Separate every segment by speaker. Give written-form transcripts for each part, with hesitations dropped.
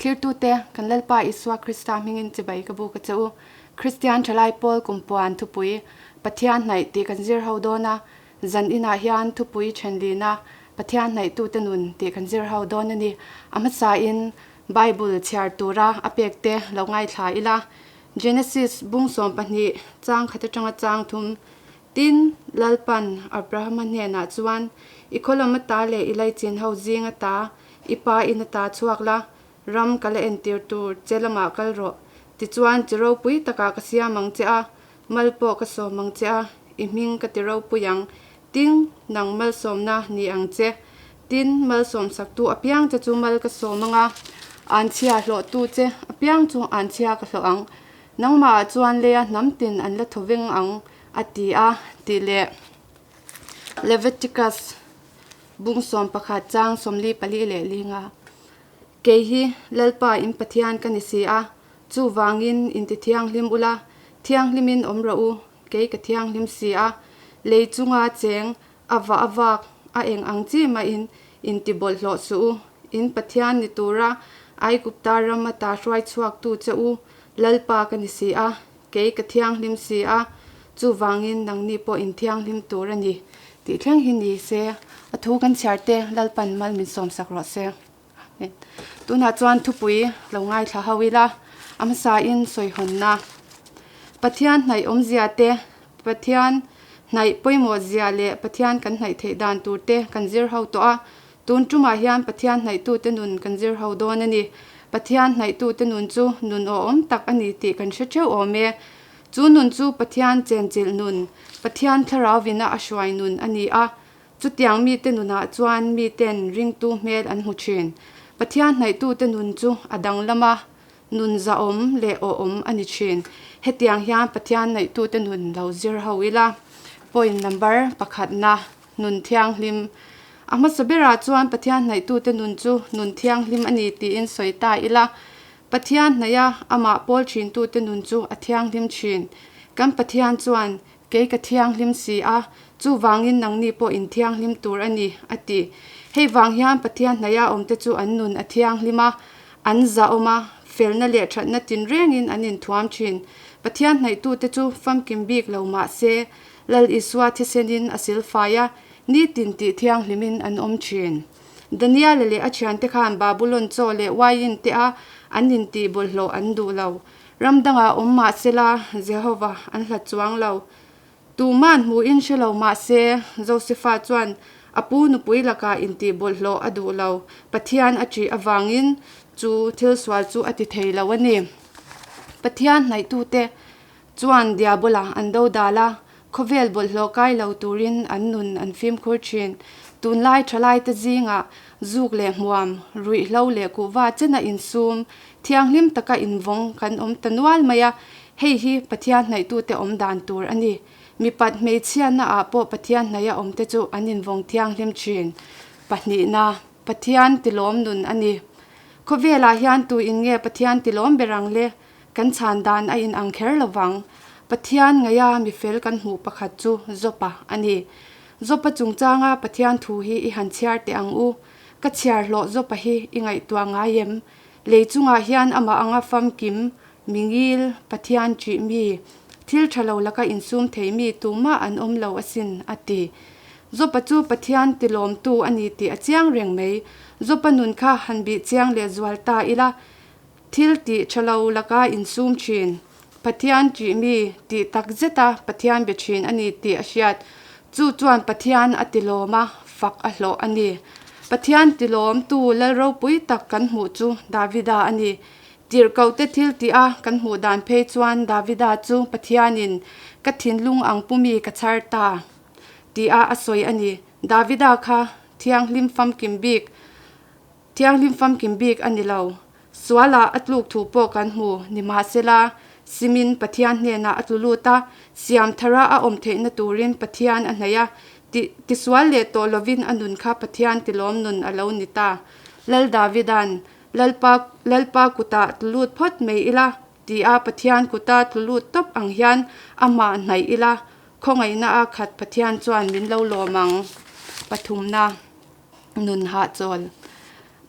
Speaker 1: Thlirtute, kan Lalpa Isua Krista hmingin chibai ka buk a che u. Kristian Thalai Pawl Kumpuan thupui, Pathian hnaih tih kan zir ho dawn a. Zan inah hian thupui thenlina Pathian hnaihtute nun tih kan zir ho dawn a ni. A hmasain Bible chhiar tura a pekte lo ngaithla ila. Genesis bung 12 chang khat atanga chang thum Tin, Lalpan Abrahama hnenah chuan, I khawlam ata leh i laichin ho zing ata i pa in ata chhuak la, ram ka la entir tur che lamah kal rawh. Tichuan, chi ropui takah ka siam ang che a, mal pawh ka sawm ang che a, i hming ka ti ropui ang. Tin, nang malsawmna ni ang che. Tin, malsawmsaktu apiang che chu mal ka sawm ang a, anchhia hlawhtu che apiang chu anchhia ka hlawh ang. Nangmahah chuan leia hnam tin an la thaw veng ang, a ti a, tih leh Leviticus bung 11 chang 44 leh linga, Kei hi Lalpa in Pathian ka ni si a, chuvangin inti thianghlim ula, thianghlimin awm rawh u, kei ka thianghlim si a, lei chunga cheng a va a vak a eng ang chi mahin inti bawlhhlawh suh u, in Pathian ni tura Aigupta ram ata hruai chhuaktu che u Lalpa ka ni si a, kei ka thianghlim si a, chuvangin nangni pawh in thianghlim tur a ni tih thleng hi ni se, a thu kan chhiar te Lalpan mal min sawmsak rawh se. Amen. Tunah chuan thupui lo ngaithla ho ila, a hmasain sawihawnna. Pathian hnaih awmzia te, Pathian hnaih pawimawh zia leh Pathian kan hnaih theih dan tur te kan zir ho tawh a. Tun tumah hian Pathian hnaihtute nun kan zir ho dawn a ni. Pathian hnaihtute nun chu nun awhawm tak a ni tih kan hre theuh awm e. Chu nun chu Pathian chenchilh nun, Pathian thlarauvina a hruai nun a ni a. Chutiang mite nunah chuan miten ringtu hmel an hmu thin. Pathian hnaihtute nun chu a danglam a, nun zahawm leh awhawm a ni thin. Hetiang hian Pathian naihtute nun lo zir ho ila. Point number pakhatna, Nun thianghlim. A hmasa berah chuan Pathian naihtute nun chu nun thianghlim a ni tiin sawi ta ila. Pathian hnaih a, amah pawl thintute nun chu a thianghlim thin. Kan Pathian chuan Kei ka thianghlim si a, chuvangin nangni pawh in thianghlim tur a ni, a ti. Hei vang hian Pathian hnaia awmte chu an nun a thianghlim a, an zahawm a, felna leh thatna tinrengin an inthuam thin. Pathian hnaihtute chu famkim bik lo mah se, Lal Isua thisenin a silfai a, nitin tih thianghlimin an awm thin. Daniela leh a thiante khan Babulon chaw leh uaiin te a an intih bawlhhlawh an duh lo. Ram dangah awm mah sela, Jehova an hlat chuang lo. Tuman hmuhin hre lo mah se, Josefa chuan a pu nupui lakah intih bawlhhlawh a duh lo. Pathian a ṭih avangin chu thil sual chu a ti thei lo a ni. Pathian hnaihtute chuan Diabola an dodal a, khawvel bawlhhlawh kai lo turin an nun an fimkhur ṭhin. Tunlai ṭhalaite zingah zuk leh hmuam, ruihhlo leh kuhva chena insum Thianghlim taka invawng kan awm ta nual mai a, hei hi Pathian hnaihtute awm dan tur a ni. Mipat hmeichhiatna ah pawh Pathian hnaia awmte chu an invawng thianghlim thin. Pahnihna, Pathian tilawm nun a ni. Khawvelah hian tu in nge Pathian tilawm ber ang le? Kan chhan dan a inang kher lo vang. Pathian ngaia mifel kan hmuh pakhat chu Jopa a ni. Jopa chungchanga Pathian thu hi i han chhiar teh ang u. Ka chhiar hlawh Jopa hi i ngaihtuah ngai em? Lei chungah hian amah anga famkim, mingil, Pathian ṭih mi, thil ṭha lo laka insum thei mi tumah an awm lo asin, a ti. Jopa chu Pathian tilawmtu a ni tih a chiang reng mai. Jopa nun kha han bih chiang leh zual ta ila, thil tih ṭha lo laka insum ṭhin, Pathian ṭih mi tih tak zeta Pathian be ṭhin a ni tih a hriat. Chu chuan Pathian a tilawm a, fak a hlawh a ni. Pathian tilawmtu lal ropui tak kan hmuh chu Davida a ni. Tirhkohte thil tih a kan hmuh dan phei chuan Davida chu Pathianin ka thinlung ang pumi ka chhar ta tih a a sawi a ni. Davida kha thianghlim famkim bik thianghlim famkim bik a ni lo. Sualah a tluk thu pawh kan hmu nimahsela simin Pathian hnenah a tlu lut a, siam thara a awm theihna turin Pathian a hnaih a, ti tisual leh tawh lovin a nun kha Pathian tilawm nun a lo ni ta. Lal Davida'n, Lalpa, Lalpa kutah tlu lut phawt mai ila, ti a Pathian kuta tlu lut tawp ang hian amah hnaih ila. Khawngaihna a khat Pathian chuan min lo lawm ang. Pathumna, Nun hahchawl.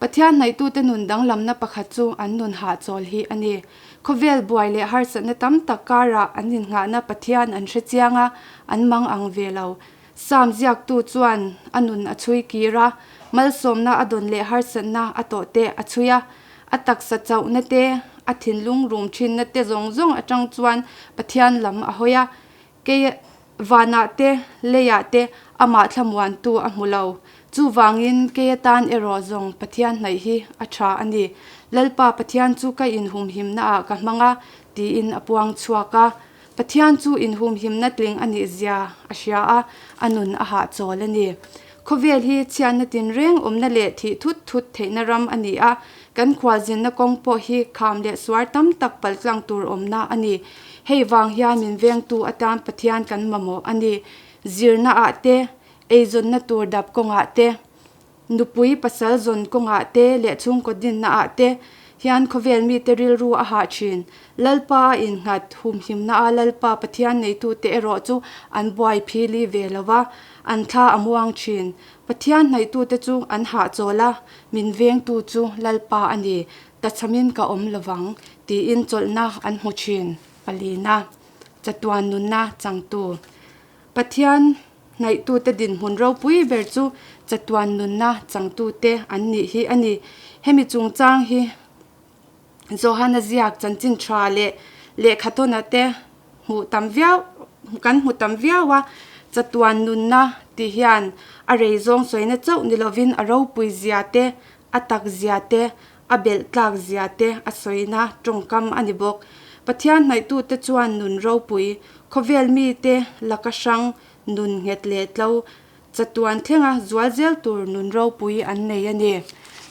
Speaker 1: Pathian hnaihtute nun danglamna pakhat chu an nun hahchawl hi a ni. Khawvel buai leh harsatna tam tak karah an innghahna Pathian an hre chiang a, an mang ang ve lo. Psalm ziaktu chuan a nun a chhui kir a, malsawmna a dawn leh harsatna a tawh te a chhui a, a taksa chauhna te, a thinlung rum thinna te zawng zawng atang chuan Pathian lam a hawi a, kei vanah te, leiah te amah thlamuantu a hmu lo. Chuvangin kei atan erawh zawng Pathian hnaih hi a tha a ni. Lalpa Pathian chu ka inhumhimnaah ka hmang a, tiin a puang chhuak a. Pathian chu inhumhimna tling a nih zia a hria a, a nun a hahchawl a ni. Khawvel hi chhiatna tinreng awmna leh thih thut thut theihna ram a ni a, kan khualzinna kawng pawh hi kham leh suar tam tak paltlang tur awmna a ni. Hei vang hian min vengtu atan Pathian kan mamawh a ni. Zirna ah te, eizawnna tur dap kawngah te, Nupui pasal zawn kawngah te leh chhungkaw dinna ah te hian khawvel mite rilru a hah thin. Lalpa a innghat humhimna a Lalpa Pathian neitute erawh chu an buai phili ve lo va, an thla a muang thin. Pathian hnaihtute chu an hahchawl a, min vengtu chu Lalpa a ni, tachhamin ka awm lovang, tiin chawlhna an hmu thin. Palina, Chatuan nunna changtu. Pathian Ngaihtute dinhmun ropui ber chu chatuan nunna changtute an nih hi a ni. Hemi chungchang hi Johana ziak chanchin tha leh lehkhatawna te hmuh tam viau kan hmu tam viau a, chatuan nunna tih hian a rei zawng sawina chauh ni lovin a ropui zia te, a tak zia te, a belh tlak zia te a sawina tawngkam a ni bawk. Pathian hnaihtute chuan nun ropui, khawvel mite laka hrang, nun nghet leh tlo, chatuan thlenga zual zel tur nun ropui an nei a ni.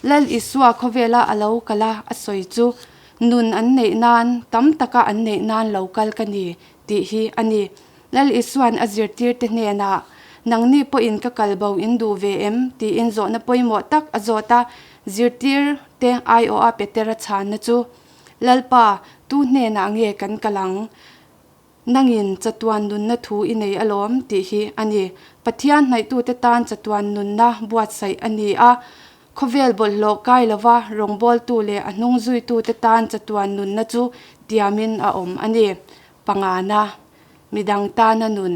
Speaker 1: Lal Isua khawvela a lo kal a, a sawi chu, Nun an neih nan, tam taka an neih nan lo kal ka ni, tih hi a ni. Lal Isua'n a zirtirte hnenah, Nangni pawhin ka kal bo in duh ve em? tiin zawhna pawimawh tak a zawt a, zirtirte aiawha Petera chhanna chu, Lalpa, tu hnenah nge kan kal ang? Nangin chatuan nunna thu i nei alawm, tih hi a ni. Pathian hnaihtute tan chatuan nunna buatsaih a ni a, khawvel bawlhhlawh kai lova rawngbawltu leh a hnung zuitute tan chatuan nunna chu tiamin a awm a ni. Pangana, midang tana nun.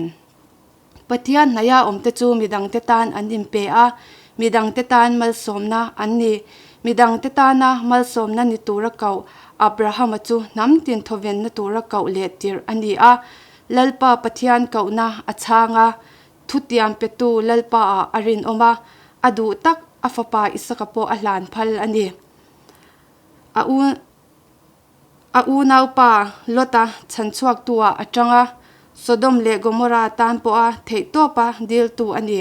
Speaker 1: Pathian hnaia awmte chu midangte tan an inpe a, midangte tan malsawmna an ni. Midangte tana malsawmna ni tura koh Abrahama chu hnam tin thawvenna tura koh leh tirh a ni a. Lalpa Pathian kohna a chhang a, thutiam petu Lalpaah a rinawm a, a duh tak a fapa Isaka pawh a hlan phal a ni. A u. A unaupa Lota chhanchhuaktu-ah a tang a, Sodom leh Gomorrah tan pawha theihtawpa diltu a ni.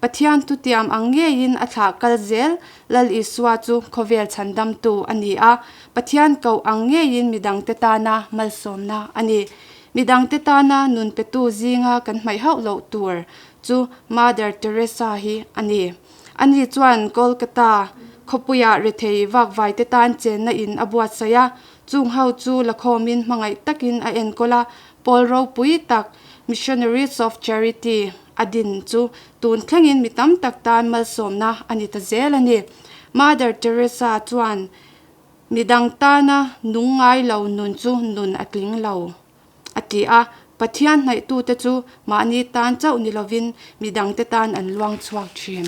Speaker 1: Pathian thutiam ang ngeiin a thlah kal zel Lal Isua chu khawvel chhandamtu a ni a, Pathian koh ang ngeiin midangte tana malsawmna a ni. Midangte tana nun petu zinga kan hmaih hauh loh tur chu Mother Teresa hi a ni. Ani chuan Kolkata khawpuiah rethei vakvaite tan chenna in a buatsaih a, chung ho chu lakhawmin hmangaih takin a enkawl a, pawl ropui tak Missionaries of Charity a din chu tun thlengin mi tam tak tan malsawmna a ni ta zel a ni. Mother Teresa chuan midang tana nung ngai lo nun chu nun a tling lo. A ti a, Pathian hnaihtute chu mahni tan chauh ni lovin midangte tan an luang chhuak thin.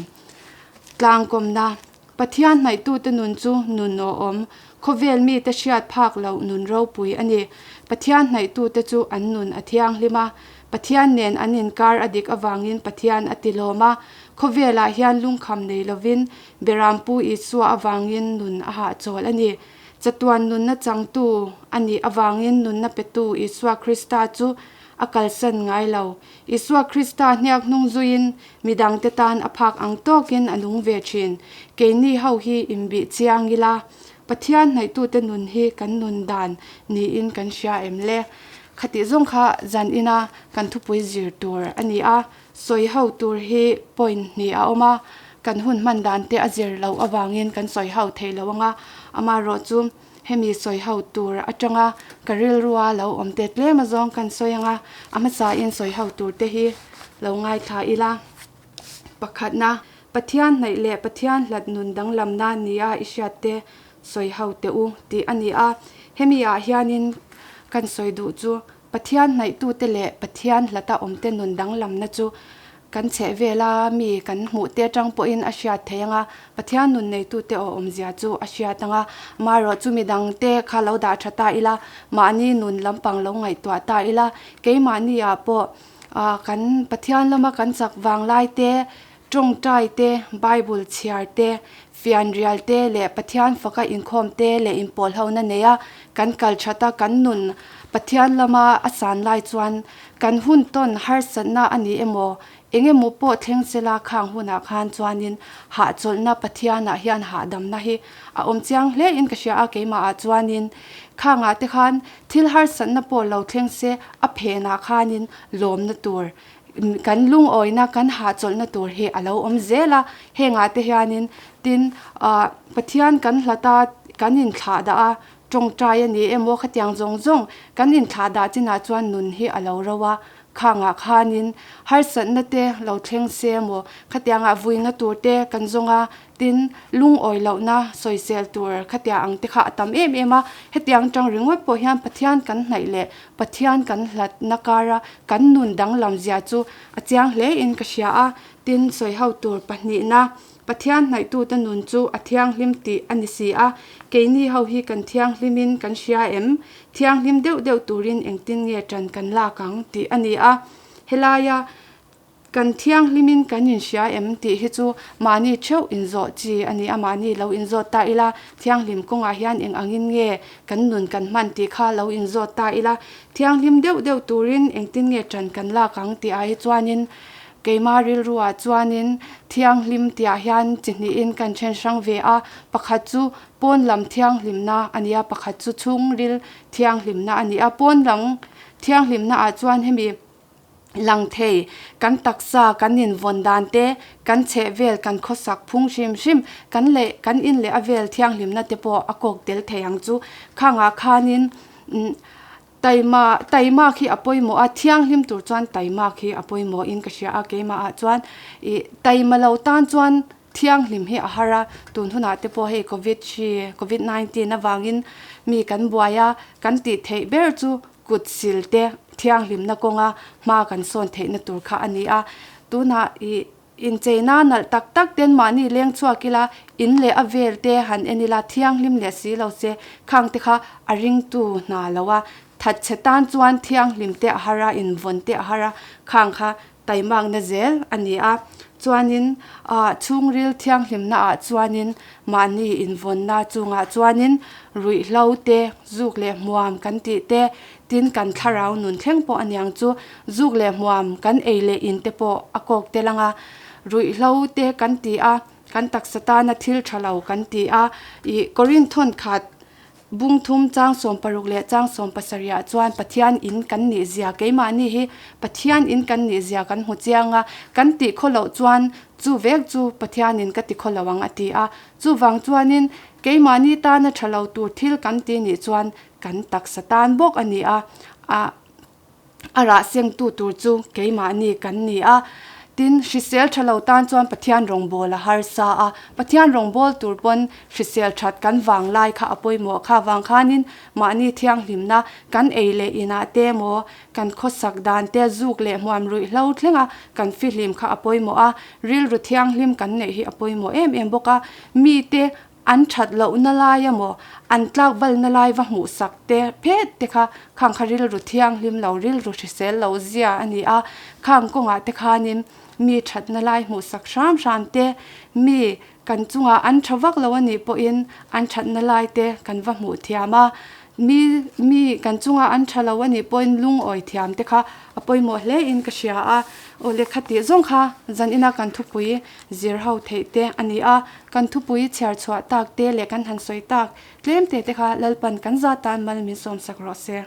Speaker 1: Tlangkawmna, Pathian hnaihtute nun chu nun awhawm, khawvel mite hriat phak loh nun ropui a ni. Pathian hnaihtute chu an nun a thianghlim a, Pathian nen an inkar a dik avangin Pathian a tilawm a, khawvelah hian lungkham nei lovin Berampu Isua avangin nun a hahchawl a ni. Chatuan nunna changtu a nih avangin nunna petu Isua Krista chu a kalsan ngai lo. Isua Krista hniak hnung zuiin midangte tan a phak ang tawkin a nung ve thin. Keini ho hi inbih chiang ila, Pathian hnaihtute nun hi kan nun dan niin kan hria em le? Khatih zawng kha zan ina kan thupui zir tur a ni a, sawi ho tur hi point hnih a awm a, kan hun hman dan te a zir loh avangin kan sawi ho thei lo ang a, amaherawhchu. Hemi sawi ho tur atanga ka rilrua lo awm te tlem azawng kan sawi anga a hmasain sawi ho tur te hi lo ngaithla ila. Pakhatna, Pathian hnaih leh Pathian hlat nun danglamna nia i hriat te sawi ho teh u tih a ni a. Hemi ah hianin kan sawi duh chu Pathian hnaihtute leh Pathian hlata awmte nun danglamna chu kan chheh vela mi kan hmuh te atang pawhin a hriat thei ang a, Pathian nun neitute aw awmzia chu a hriat ang a. Amaherawh chu midangte kha lo dah tha ta ila, mahni nun lampang lo ngaihtuah ta ila, keimahni ah pawh kan Pathian lama kan chak vang lai te, Tawngtai te, Bible chhiar te, fianrial te leh Pathian faka inkhawm te leh inpawlhona neia kan kal that a, kan nun Pathian lama a san lai chuan kan hun tawn harsatna a ni emaw, eng emaw pawh thleng sela khang hunah khan chuanin hahchawlhna Pathianah hian hahdamna hi a awm chiang hle in ka hria a, keimahah chuanin khangah te khan thil harsatna pawh lo thleng se a phenah khanin lawmna tur Kan lungawina kan hahchawlhna tur hi a lo awm zel a, hengah te hianin tin ah Pathian kan hlat a, kan inthlah dah a, tawngtai a ni emaw khatiang zawng zawng kan inthlah dah chinah chuan nun hi a lo ro a, khangah khanin harsatna te lo thleng se emaw khatiangah vuina tur te kan zawng a, Tin, lungawi lohna sawisel tur khatia ang te kha a tam em em a, hetiang tang ringawt pawh hian Pathian kan hnaih leh Pathian kan hlatna kara kan nun danglam zia chu a chiang hle in ka hria a. Tin, sawi ho tur pahnihna, Pathian hnaihtute nun chu a thianghlim tih a ni si a, keini ho hi kan thianghlimin kan hria em? Thianghlim deuh deuh turin engtin nge ṭan kan lak ang tih a ni a. Helaia Kan thianghlimin kan inhria em tih hi chu mahni theuh inzawh chi a ni a, mahni lo inzawt ta ila, thianghlim kawngah hian eng angin nge kan nun kan hman tih kha lo inzawt ta ila, thianghlim deuh deuh turin engtin nge ṭan kan lak ang tih ah hi chuanin keima rilruah chuanin thianghlim tihah hian chi hnihin kan then hrang ve a, pakhat chu pawn lam thianghlimna a ni a, pakhat chu chhungril thianghlimna a ni a, pawn lam thianghlimna ah chuan hemi. Lang thei, kan taksa, kan invawn dan te, kan chheh vel, kan khawsak phung hrim hrim, kan leh kan in leh a vel thianghlimna te pawh a kawk tel thei ang chu. Khangah khanin taima taimak hi a pawimawh a, thianghlim tur chuan taimak hi a pawimawh in ka hria a, keimahah chuan ih taima lo tan chuan thianghlim hi a har a, tun hunah te pawh hei covid hri covid 19 avangin mi kan buai a, kan tih theih ber chu Kut sil te thianghlimna kawnga hma kan sawn theihna tur kha a ni a. Tunah ih incheina nalh tak tak ten mahni leng chhuak ila, in leh a vel te han en ila thianghlim leh si lo se khang te kha a ringtu hna lo a. Thatchhe tan chuan thianghlim te a har a, invawn te a har a, khang kha taimakna zel a ni a. Chuanin ah chhungril thianghlimna ah chuanin mahni invawnna chungah chuanin ruihhlo te, zuk leh hmuam kan tih te, tin kan thlarau nun thleng pawh a niang chu zuk leh hmuam kan ei leh in te pawh a kawk tel ang a. Ruihhlo te kan ti a, kan taksa tana thil tha lo kan ti a. Ih Korinthon khat Bung thum chang 16 leh chang 17 ah chuan Pathian in kan nih zia keimahni hi Pathian in kan nih zia kan hmu chiang a, kan tih khaw loh chuan chu vek chu Pathian in ka ti khaw lo ang a ti a. Chuvang chuanin keimahni tana tha lo tur thil kan ti nih chuan kan taksa tan bawk a ni a, a A rah sengtu tur chu keimahni kan ni a. Tin, hrisel tha lo tan chuan Pathian rawngbâwl a harsa a. Pathian rawngbâwl tur pawn hrisel that kan vang lai kha a pawimawh kha vang khanin mahni thianghlimna kan ei leh inah te emaw, kan khawsak dan te, zuk leh hmuam ruihhlo thlenga kan fihlim kha a pawimawh a. Rilru thianghlim kan neih hi a pawimawh em em bawk a. Mite An that lohna lai emaw, an tlak balna lai va hmuh sak te phet te kha khang kha rilru thianghlim lo, rilru hrisel lo zia a ni a. Khang kawngah te khanin mi thatna lai hmuh sak hram hram te, mi kan chungah an tha vak lo a nih pawhin an thatna lai te kan va hmuh thiam a. Mi mi kan chunga an tha lo a nih pawhin lungawi thiam te kha a pawimawh hle in ka hria a. Aw lehkha tih zawng kha zan ina kan thupui zir ho theih te a ni a. Kan thupui chhiar chhuah tak te leh kan han sawi tak tlem te te kha Lalpan kan za tan mal min sawmsak rawh se.